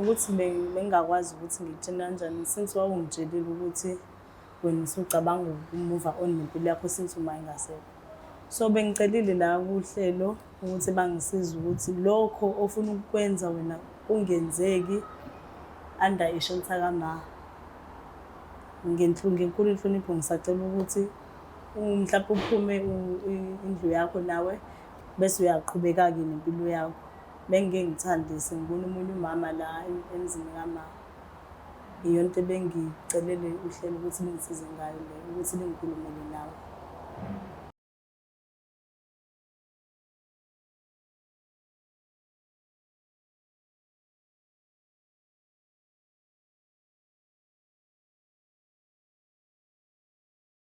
Ukuthi bengingakwazi ukuthi ngikutshele kanjani since wawungitshelile ukuthi wena usucabanga uku-move on nempilo yakho since uma engasekho. So bengicelile la kuhlelo ukuthi bangisize ukuthi lokho ofuna ukukwenza wena kungenzeki under i-shelter kama. Ngenkulu inhlonipho ngisacela ukuthi mhlawumpe uphume indlu yakho nawe bese uyaqhubeka-ke nempilo yakho. Bengike ngithande sengibona omunye umama la emzini kama. Iyona into ebengicelele uhlelo ukuthi lingisize ngayo leyo, ukuthi lingikhulumele nawe.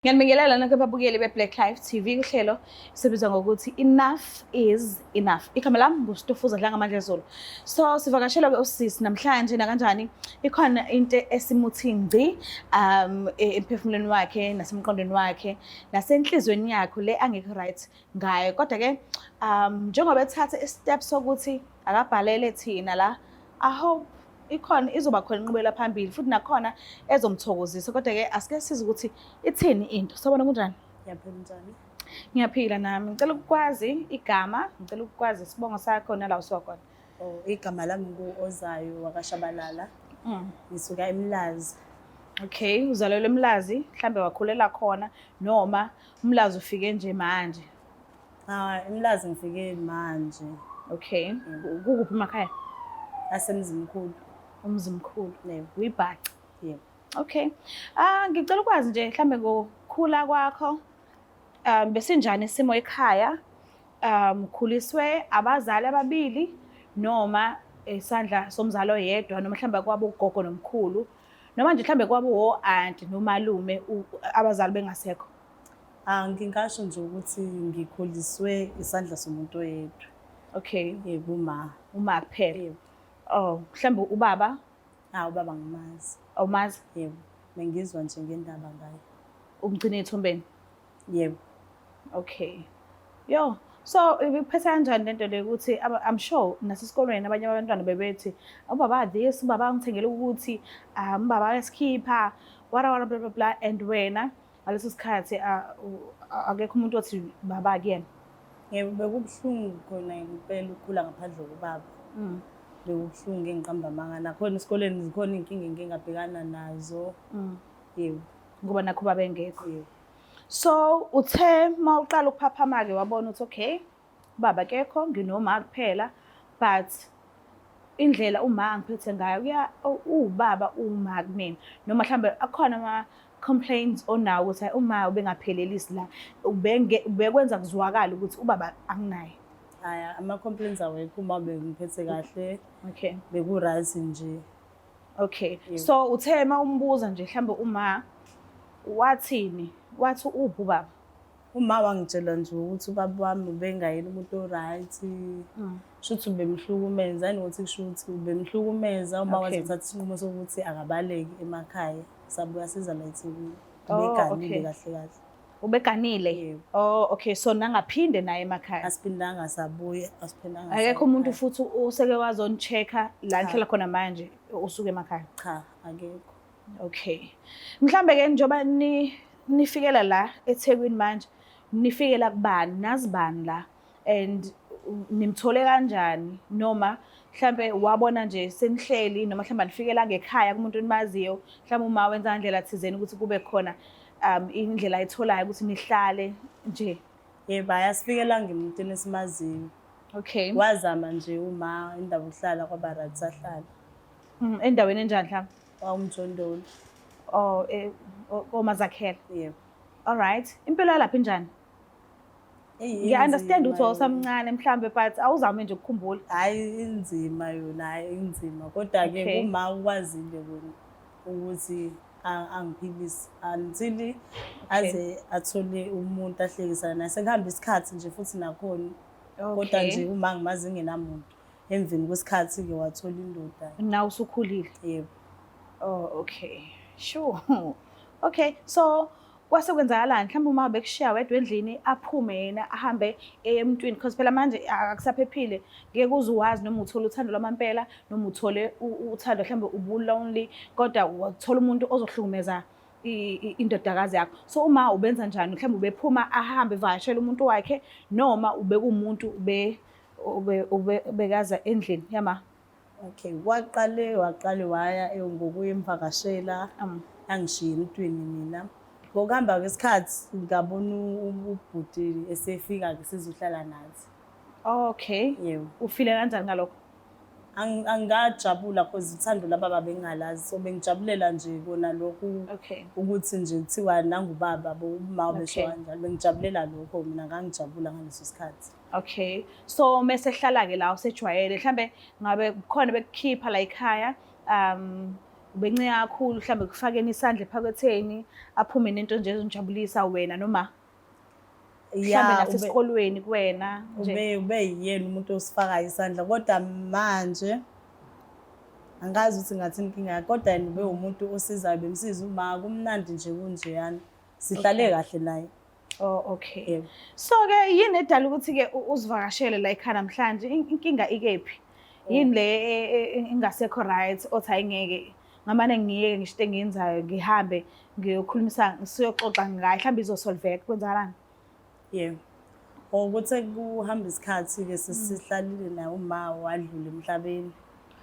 Ngiyanibingelela nonke ababukeli be-Black Life TV kuhlelo sibizwa ngokuthi Enough is Enough. Igama lami nguStufuza Dlangamandla Zulu. So sivakashelwa-ke usisi namhlanje nakanjani ikhona into esimuthi ngci emphefumulweni wakhe nasemqondweni wakhe nasenhlizweni yakhe le angekho right ngayo. Kodwa-ke njengoba ethathe i-step sokuthi akabhalele thina la, I hope ikhona izoba khona inqubela phambili futhi nakhona ezomthokozisa kodwa ke asike size ukuthi ithini into. Sawubona, kunjani? Ngiyaphila, njani? Ngiyaphila nami. Ngicela ukukwazi igama, ngicela ukukwazi isibongo sakho nala usuka khona. Oh, igama lami ngu-Ozayo wakaShabalala. Ngisuka eMlazi. Okay, uzalelwe eMlazi, mhlambe wakhulela khona noma uMlazi ufike nje manje? Ah, eMlazi ngifike manje. Okay. Kukuphi emakhaya? Asemzimkhulu. Umzimkhulu. Yebo. Uyibhaca. Yebo. Okay. Ah, ngicela ukwazi nje mhlambe ngokukhula kwakho. Besinjani isimo ekhaya? Ukhuliswe abazali ababili noma isandla somzali oyedwa noma mhlambe kwabo ugogo nomkhulu noma nje mhlambe kwabo o-anti nomalume abazali bengasekho? Ah, ngingasho nje ukuthi ngikhuliswe isandla somuntu oyedwa. Okay. Yebo, uma. Uma kuphela. Yebo. Oh, mhlambe ubaba? Ah, ubaba ngimazi. Awumazi? Yebo. Bengizwa nje ngendaba ngaye. Umgcine ethombeni? Yebo. Okay. Yo, so ibikuphethe kanjani lento le ukuthi I'm sure nasesikolweni abanye abantwana bebethi ubaba this, ubaba ungithengele ukuthi, ubaba uyasikhipha, wara wara bla bla bla, and wena ngaleso sikhathi akekho umuntu othi baba kuyena. Yebo, bekubuhlungu khona impela ukukhula ngaphandle kobaba. Bekubuhlungu, ngeke ngiqambe amanga. Nakhona esikoleni zikhona iy'nkinga engike ngabhekana nazo. Yebo. Ngoba nakho ubaba engekho. Yebo. So uthe uma uqala ukuphaphama-ke wabona ukuthi okay, ubaba akekho, nginoma kuphela, but indlela uma angiphethe ngayo kuya uwubaba uma kumina noma mhlambe akhona ama-complaints onawo ukuthi hhayi uma ubengaphelelisi la, ubekwenza kuzwakala ukuthi ubaba anginaye. Hhayi, ama-complaints awekho, uma bengiphethe kahle. Okay. Beku-right nje. Okay. Yebo. So uthe uma umbuza nje mhlambe uma wathini? Wathi uphi ubaba? Uma wangitshela nje ukuthi ubaba wami ubengayena umuntu o-right. Shuthi ubemhlukumeza, yini ukuthi kusho ukuthi ubemhlukumeza uma Okay. waze wathatha isinqumo sokuthi akabaleki emakhaya. Sabuya siza la eThekwini. Oh, Ubeganile okay. kahle kahle. Ubeganile? Yebo. Oh, okay. So nangaphinde naye emakhaya. Asiphindanga sabuya, asiphindanga. Akekho umuntu saya futhi useke wazoni-check-a la Cha. nihlala khona manje usuke emakhaya. Cha, akekho. Okay. Mhlambe ke njengoba ni nifikela la eThekwini manje, nifikela kubani, nazi bani la and nimthole kanjani noma mhlambe wabona nje senihleli noma mhlambe nifikela ngekhaya kumuntu onimaziyo, mhlambe uma wenza ngandlela thizeni ukuthi kube khona indlela ayitholayo ukuthi nihlale nje. Yebo, hhayi asifikelanga emuntwini esimaziyo. Okay. Wazama nje uma indaba yokuhlala kwaba right sahlala. Endaweni enjani mhlawumbe? Kwawumjondolo. Oh, koMazakhele. Yebo. All right. Impilo yalapha injani? Eyi, Ngiya-understand inzima ukuthi wawusamncane mhlambe but awuzame nje ukukhumbula. Hhayi inzima yona, hhayi inzima. Kodwa-ke Okay. uma ukwazile kona ukuthi angiphilise until aze athole umuntu ahlekisana naye. Sekuhambe isikhathi nje futhi nakhona. Kodwa Okay. nje uma ngimazi engenamuntu. Emveni kwesikhathi-ke wathola indoda. Nawe usukhulile? Yebo. Oh, okay. Sure. Okay, so Kwase kwenzakalani? Mhlawumbe uma bekushiya wedwa endlini aphume yena ahambe eye emntwini because phela manje akusaphephile. Ngeke uze uwazi noma uthole uthando lwamampela noma uthole uthando mhlawumbe ubu-lonely kodwa wathola umuntu ozohlukumeza indodakazi yakho. So uma ubenza njani? Mhlawumbe ubephuma ahambe evakashela umuntu wakhe noma ubekuwumuntu ubekaza endlini yama? Okay, waqale waqale waya ngokuyemvakashela angishiye emntwini mina. Ngokuhamba kwesikhathi ngabona ubhuti esefika-ke sezohlala nathi. Okay. Yebo. Ufile kanjani ngalokho? Angingajabula cause uthando lababa bengingalazi so bengijabulela nje kona lokhu ukuthi nje kuthiwa nangubaba uma besho kanjalo bengijabulela lokho mina ngangijabula ngaleso sikhathi. Okay. So mese hlala ke la usejwayele mhlambe ngabe kukhona bekukhipha la ekhaya ubencika kakhulu mhlambe kufakeni isandla ephaketheni aphume nento nje ezonjabulisa wena noma mhlambe nasesikolweni kuwena nje. Ube yena umuntu osifakayo isandla kodwa manje angazi ukuthi ngathi inkinga yakhe kodwa yena ube umuntu osizayo bemsiza uma kumnandi nje kunjeyana sihlale kahle naye. Oh okay. Yebo. So ke yini edala ukuthi ke uzivakashele la ekhaya namhlanje? Inkinga ikephi? Yini le ingasekho right othi ayingeke ngamane ngiyeke ngisho into engiyenzayo ngihambe ngiyokhulumisa siyoxoxa ngayo mhlawumbe izosolveka kwenzakalani? Yebo. Ukuthi kuhamba isikhathi-ke sesihlalile naye uma wadlula emhlabeni.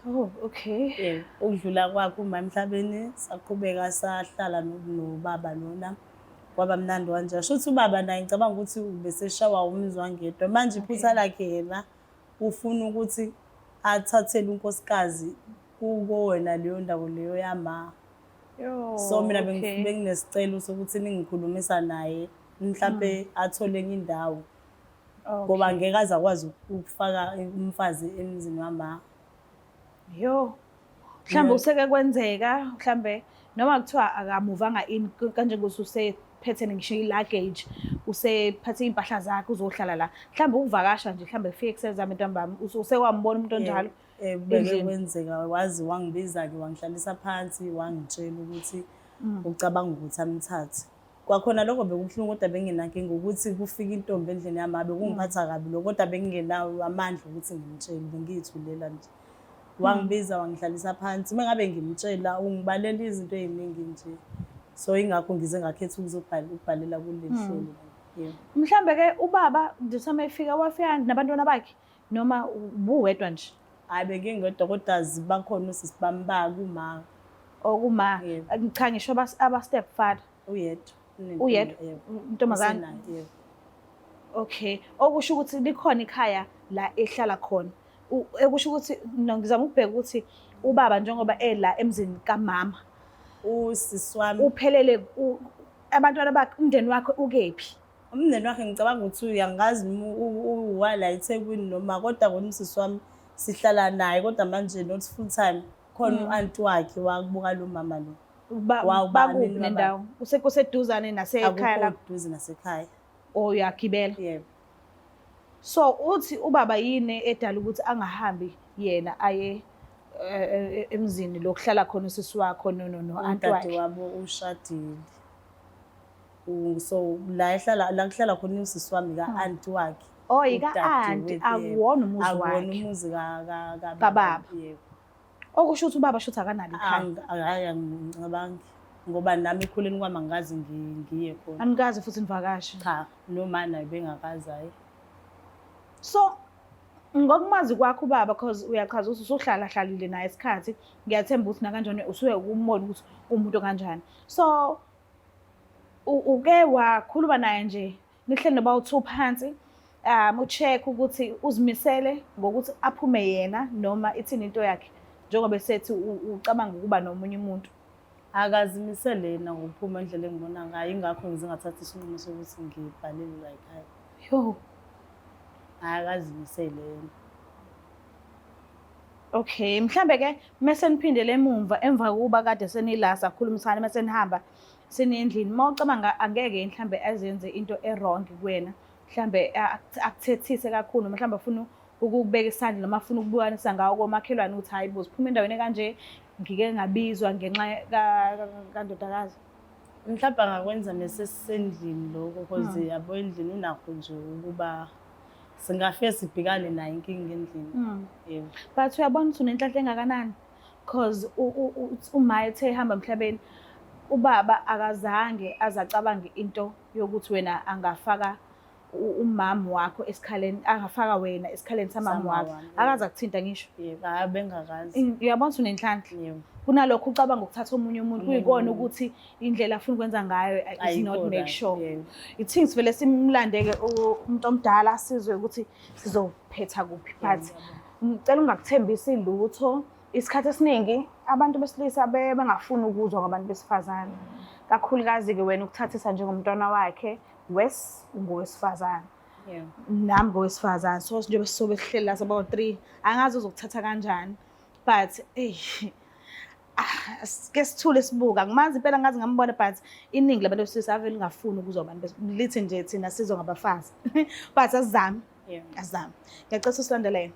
Oh okay. Yebo, ukudlula kwakhe uma emhlabeni saqhubeka sahlala nobaba lona. Kwaba mnandi kanjalo. Shuthi ubaba naye ngicabanga ukuthi ubeseshawa umzwangedwa. Manje iphutha lakhe yena ufuna ukuthi athathele unkosikazi kuko wena leyo ndawo leyo yama. So mina benginesicelo sokuthi ningikhulumisa naye mhlampe athole enye indawo. Ngoba ngeke aze akwazi ukufaka umfazi emzini wama. Yo. Mhlawumbe useke kwenzeka mhlawumbe noma kuthiwa akamuvanga in kanjengokuthi usephethe ngisho i-luggage usephathe iy'mpahla zakhe uzohlala la mhlawumbe ukuvakasha nje mhlawumbe kufike kusezame ntambama usekwambona umuntu onjalo Beke kwenzeka wazi wangibiza-ke wangihlalisa phansi wangitshela ukuthi ucabanga ukuthi amthathe. Kwakhona lokho bekubuhlungu kodwa benginankinga ukuthi kufika intombi endlini yami bekungiphatha kabi lokho kodwa bengingenawo amandla ukuthi ngimtshele bengiyithulela nje. Wangibiza wangihlalisa phansi uma ngabe ngimtshela ungibalela izinto ey'ningi nje. So ingakho ngize ngakhetha ukuzobhalela kuleli hlelo. Yebo. Mhlambe ke ubaba nje uma efika wafika nabantwana bakhe noma ubuwedwa nje? Hhayi bengingedwa kodwa bakhona osisi bami bakuma. Okuma. Cha ngisho aba step father. Uyedwa. Uyedwa. Intombazane. Yebo. Okay. Okusho ukuthi likhona ikhaya la ehlala khona. Ekusho ukuthi ngizama ukubheka ukuthi ubaba njengoba ela emzini kamama. Usisi wami uphelele abantwana bakhe umndeni wakhe ukephi? Umndeni wakhe ngicabanga ukuthi uyangazi uwala eThekwini noma kodwa kona usisi wami sihlala naye kodwa manje not full time. Khona u-anti wakhe wakubuka lo mama lo. Bakuphi nendawo? Kuseduzane nasekhaya lapho? Duze nasekhaya. Oh uyagibela? Yebo. So uthi ubaba yini edala ukuthi angahambi yena aye emzini lokuhlala khona usisi wakho no no no anti wakhe? Udadewabo ushadile. So la ehlala la kuhlala khona usisi wami ka anti wakhe. Oh yika anti akuwona umuzi wakhe. Akuwona umuzi ka kababa. Yebo. Okusho ukuthi ubaba shuthi akanalo ikhaya. Hayi angicabangi ngoba nami ekhuleni kwami angikaze ngiye khona. Anikaze futhi nivakashe? Cha, noma naye bengakaze hayi. So ngokumazi kwakho ubaba cause uyachaza ukuthi usuhlala hlalile naye isikhathi ngiyathemba ukuthi nakanjani usuke ukumbona ukuthi umuntu kanjani. So uke wakhuluma naye nje nihleli noba u-two phansi ucheck ukuthi uzimisele ngokuthi aphume yena noma ithini into yakhe njengoba esethi ucabanga ukuba nomunye umuntu. Akazimisele yena ngokuphuma indlela engibona ngayo ingakho ngize ngathatha isinqumo sokuthi ngibhalele la ekhaya. Yo. Akazimisele yena. Okay, mhlambe ke mese niphindele emumva emva kokuba kade senila sakhulumisana mese nihamba senendlini uma ucabanga angeke mhlambe azenze into e-wrong kuwena mhlambe akuthethise kakhulu noma mhlambe afuna ukukubeka isandla noma afuna ukubukanisa ngawo komakhelwane ukuthi hayi bo siphuma endaweni ekanje ngike ngabizwa ngenxa kandodakazi. Mhlawumbe angakwenza mesesisendlini lokho cause yabo endlini unakho nje ukuba singafike sibhekane nayo inkinga endlini. Yebo. But uyabona ukuthi unenhlanhla engakanani cause uma ethe ehamba emhlabeni ubaba akazange aze acabange into yokuthi wena angafaka umama wakho esikhaleni, angafaka wena esikhaleni samama Samama wakho. wami, Akaze akuthinta ngisho. Yebo, hhayi bengakazi. Uyabona ukuthi unenhlanhla. Yebo. Kunalokho ucabanga ukuthatha omunye umuntu Omunye kuyikona umuntu. ukuthi indlela afuna ukwenza ngayo is Ayikho not make right, sure. yebo. Ithi sivele simlande-ke umuntu omdala sizwe ukuthi sizophetha kuphi, but ngicela ungakuthembisi lutho. Isikhathi esiningi abantu besilisa bengafuni ukuzwa kwabantu besifazane, kakhulukazi-ke wena ukuthathisa njengomntwana wakhe wes ungowesifazane. Nami ngowesifazane, so njengoba sisobe sihleli la saba-3, angazi uzokuthatha kanjani, but eyi, ke sithule sibuka. Angimazi impela, ngazi ngambona, but iningi labantu besilisa ave lingafuni ukuzwa abantu lithi nje thina sizwa ngabafazi. But asizame. Asizame. Ngiyacela usilandelele.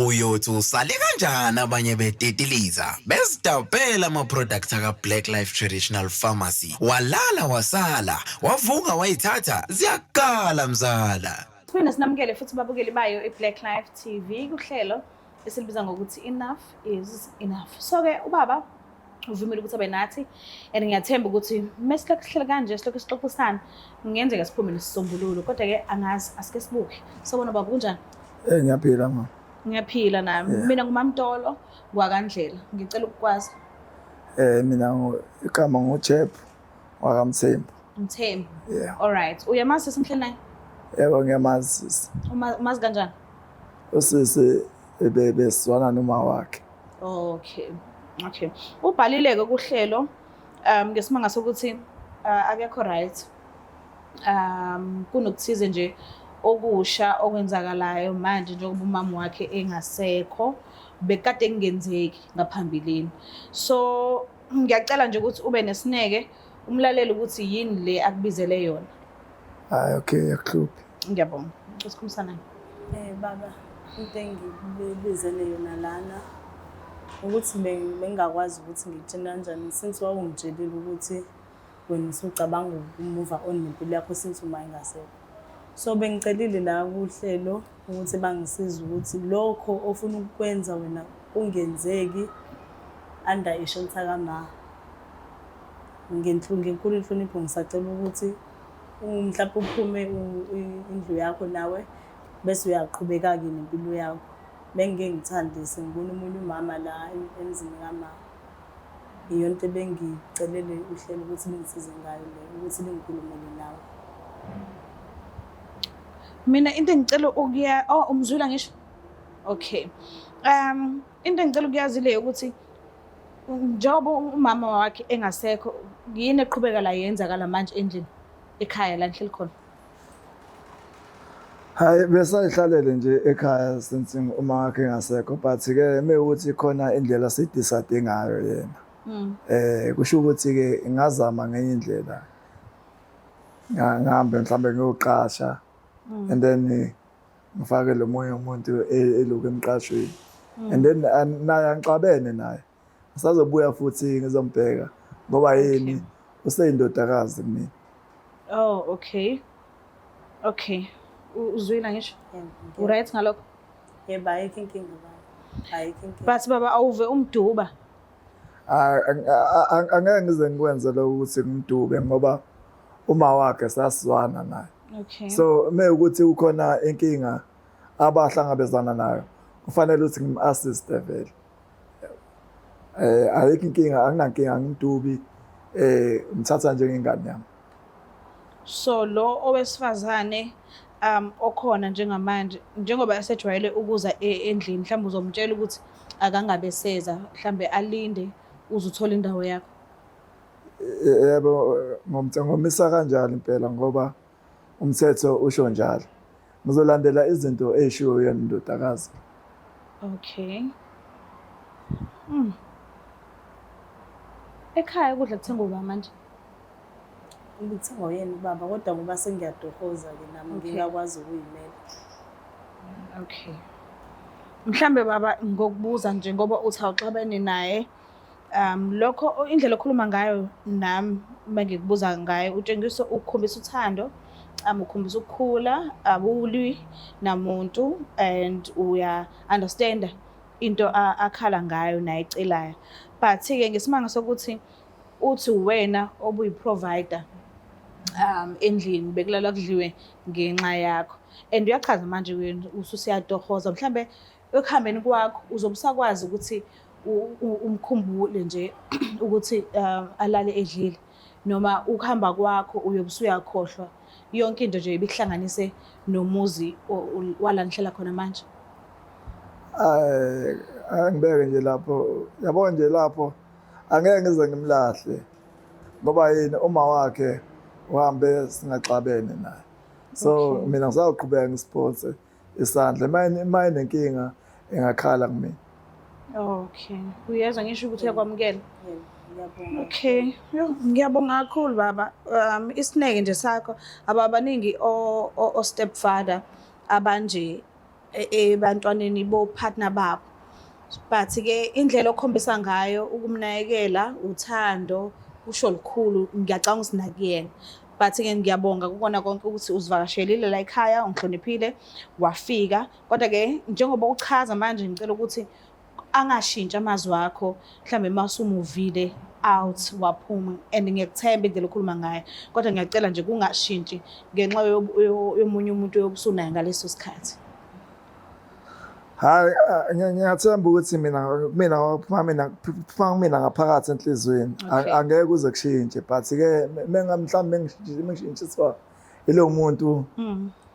Uyothi usale kanjani abanye betetiliza bezidabhela ama-product aka-Black Life Traditional Pharmacy, walala wasala wavuka wayithatha ziyakala mzala. Siphinde sinamukele futhi babukeli bayo i-Black Life TV kuhlelo esilibiza ngokuthi Enough is Enough. So-ke ubaba uvumile ukuthi abe nathi, and ngiyathemba ukuthi mesilokhu sihlele kanje silokhu sixoxisana kungenzeka siphume nesisombululo, kodwa-ke angazi, asike sibuke. Sawubona baba, kunjani? Ngiyaphila ma. Ngiyaphila nami. Mina nguMamtolo wakwaNdlela. Ngicela ukukwazi. Mina igama nguJeb wakaMthembu. Mthembu. Yeah. All right. Uyamazi sisi ngihleli naye? Yebo, ngiyamazi sisi. Umazi kanjani? Usisi besizwana noma wakhe. Okay. Okay. Ubhalile-ke kuhlelo ngesimanga sokuthi akekho right. Kunokuthize nje okusha okwenzakalayo manje njengoba umama wakhe engasekho, bekade kungenzeki ngaphambilini. So ngiyacela nje ukuthi ube nesineke umlaleli ukuthi yini le akubizele yona. Hayi, okay, akuhluphi. Ngiyabonga. Sikhulumisana. Baba, into engikubizele yona lana ukuthi bengingakwazi ukuthi ngikutshele kanjani since wawungitshelile ukuthi wena usucabanga uku-move on nempilo yakho since uma engasekho. So bengicelile la kuhlelo ukuthi bangisize ukuthi lokho ofuna ukukwenza wena kungenzeki under i-shelter kama. Ngenkulu inhlonipho ngisacela ukuthi mhlawumbe uphume indlu yakho nawe bese uyaqhubeka-ke nempilo yakho. Bengike ngithande sengibona omunye umama la emzini kama. Iyona into ebengicelele uhlelo ukuthi lingisize ngayo le, ukuthi lingikhulumele nawe. Mina into engicela ukuya, oh, umzwile ngisho? Okay. Into engicela ukuyazi le ukuthi njengoba umama wakhe engasekho, yini eqhubeka la yenzakala manje endlini ekhaya la nihleli khona? Hayi, besayihlalele nje ekhaya since uma wakhe engasekho, but ke mewukuthi khona indlela sidecide ngayo yena. Kusho ukuthi ke ngazama ngenye indlela. Ngihambe mhlambe ngiyoqasha and then ngifake lo munye umuntu elokhu emqashweni. And then naye angixabene naye. Ngisazobuya futhi ngizombheka ngoba yini useyindodakazi kumina. Oh, okay. Okay. Uzwile ngisho? Yebo. U-right ngalokho? Yebo, ayikho inkinga baba. Ayikho inkinga. But baba awuve umduba. Angeke ngize ngikwenze lokho ukuthi ngimdube ngoba uma wakhe sasizwana naye. Okay. So mewukuthi ukhona inkinga abahlangabezana nayo kufanele ukuthi ngim-assiste vele. Ayikho inkinga, anginankinga, ngimdubi, ngithatha njengengane yami. So lo owesifazane okhona njengamanje njengoba esejwayele ukuza endlini, mhlawumbe uzomtshela ukuthi akangabe seza, mhlawumbe alinde uze uthole indawo yakho. Yebo, ngomisa kanjalo impela ngoba umthetho usho njalo. Ngizolandela izinto ezishiwo yena indodakazi. Okay. Ekhaya ukudla kuthengwa ubani manje? Ngithengwa uyena ubaba, kodwa ngoba sengiyatohoza-ke nami Okay. ngingakwazi ukuyimela. Okay. Mhlambe baba ngokubuza nje ngoba uthi awuxabene naye lokho indlela okhuluma ngayo nami uma ngikubuza ngayo utshengisa ukukhombisa uthando, ukhombisa ukukhula, awulwi namuntu and uya understand into akhala ngayo nayicelayo. But-ke ngesimanga sokuthi uthi uwena obuyi-provider endlini, bekulalwa kudliwe ngenxa yakho and uyachaza manje wena ususiyatohoza, mhlambe ekuhambeni kwakho uzobe usakwazi ukuthi umkhumbule nje ukuthi alale edlile, noma ukuhamba kwakho uyobe usuyakhohlwa yonke into nje ibikuhlanganise nomuzi wala nihlala khona manje. Angibeke nje lapho, yabo nje lapho angeke ngize ngimlahle ngoba yini, uma wakhe uhambe singaxabene naye, so mina ngisawuqhubeka ngisiphonse isandla uma enenkinga engakhala kumina. Okay, uyezwa ngisho ukuthi uyakwamukela. Yebo, ngiyabonga. Okay, yo ngiyabonga kakhulu baba. Isineke nje sakho, ababaningi o stepfather abanje ebantwaneni bo partner babo. But ke indlela okhombisa ngayo ukumnakekela, uthando, kusho lukhulu, ngiyacabanga ukuthi nakuyena. But ke ngiyabonga kukona konke ukuthi uzivakashelile la ekhaya, ungihloniphile, wafika. Kodwa ke njengoba uchaza manje ngicela ukuthi angashintshi amazwi akho mhlambe masumuvile out waphuma, and ngiyakuthemba indlela okhuluma ngayo, kodwa ngiyacela nje kungashintshi ngenxa yomunye umuntu oyobusunayo ngaleso sikhathi. Hayi, ngiyathemba ukuthi mina kuphuma kumina ngaphakathi enhliziyweni, angeke kuze kushintshe, but ke mhlawumbe mengishintshiswa ilo muntu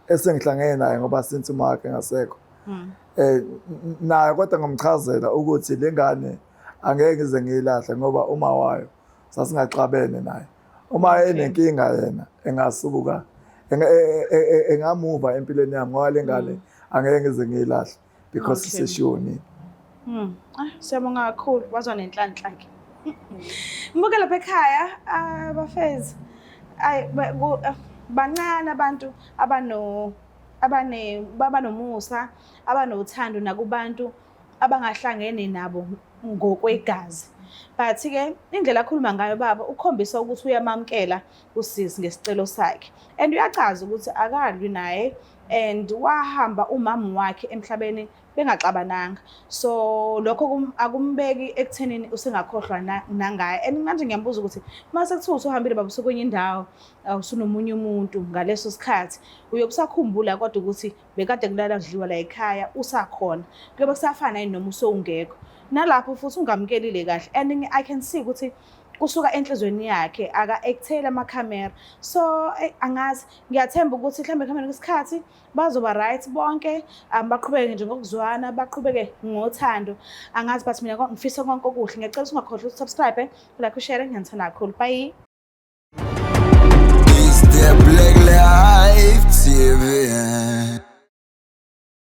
esengihlangene naye ngoba since uma wakhe ngasekho naye, kodwa ngomchazela ukuthi le ngane angeke ngize ngiyilahle ngoba uma wayo sasingaxabene naye. Uma enenkinga yena engasuka engamuva empilweni yami ngoba le ngane angeke ngize ngiyilahle because sesishonile. Ah, siyabonga kakhulu, wazwa nenhlanhla ke. Mbuke lapha ekhaya abafezi. Ay, bancane abantu abano abane babanomusa, abanothando nakubantu abangahlangene nabo ngokwegazi. But ke indlela akhuluma ngayo baba ukhombisa ukuthi uyamamkela usisi ngesicelo sakhe. And uyachaza ukuthi akalwi naye and wahamba umama wakhe emhlabeni bengaxabananga. So lokho akumbeki ekuthenini usengakhohlwa nangaye. And manje ngiyambuza ukuthi mase kuthiwa usuhambile baba usukunye indawo, usunomunye umuntu ngaleso sikhathi, uyobe usakhumbula kodwa ukuthi bekade kulala kudliwa la ekhaya usakhona, kuyobe kusafana yini noma usowungekho? Nalapho futhi ungamukelile kahle, and I can see ukuthi kusuka enhlizweni yakhe, aka-acteli amakhamera. So angazi, ngiyathemba ukuthi mhlawumbe ekuhambeni kwesikhathi bazoba right bonke, baqhubeke nje ngokuzwana, baqhubeke ngothando. Angazi, but mina ngifisa konke okuhle. Ngiyacela ukuthi ungakhohlwa ukuthi subscribe, like, ushare. Ngiyanithanda kakhulu, bye.